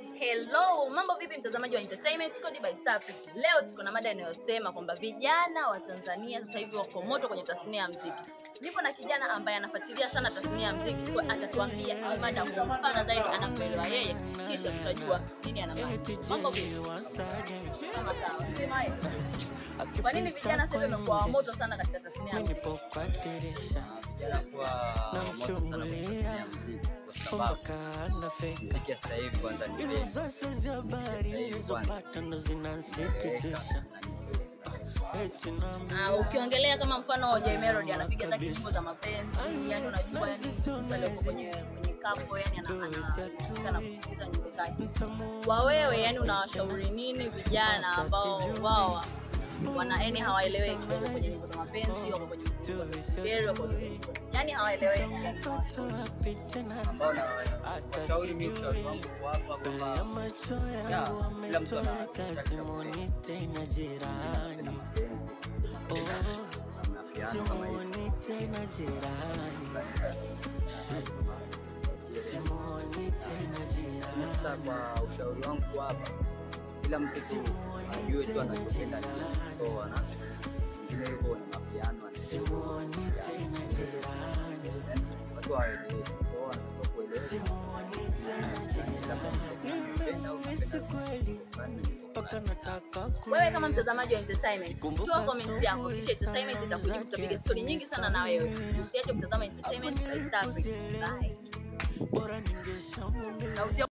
Hello, mambo vipi mtazamaji wa Entertainment Code by Star Africa. Leo tuko na mada inayosema kwamba vijana wa Tanzania sasa hivi wako moto kwenye tasnia ya muziki. Nipo na kijana ambaye anafuatilia sana tasnia ya muziki, kwa atatuambia hii mada kwa upana zaidi anapoelewa yeye, kisha tutajua nini anamaanisha. Mambo vipi? Kama sawa. Sema yeye. Kwa nini vijana sasa hivi wamekuwa moto sana katika tasnia ya muziki? Vijana kuwa moto sana kwenye tasnia ya muziki kwa sababu muziki ya sasa hivi kwanza ni bei. Ukiongelea kama mfano Jay Melody anapiga zake nyimbo za mapenzi, yani unajua yani mtu aliyeko kwenye kapo yani anataka na kusikiza nyimbo zake. Kwa wewe yani unawashauri nini vijana ambao wao wana yani hawaeleweki wako kwenye nyimbo za mapenzi, wako kwenye nyimbo za geri, wako kwenye yani hawaeleweki yani ambao na washauri mimi ushauri wangu kuwapa kwamba kila mtu ana sasa kwa ushauri wangu kuwapa kila mtu ajue tu anachopenda nini. So ana mwingine yuko na mapiano watu waelewe, so kuelewa. Wewe kama mtazamaji wa Entertainment, toa comment yako kisha Entertainment itakujibu. Tutapiga story nyingi sana na wewe. Usiache kutazama Entertainment by Star Africa. Bye.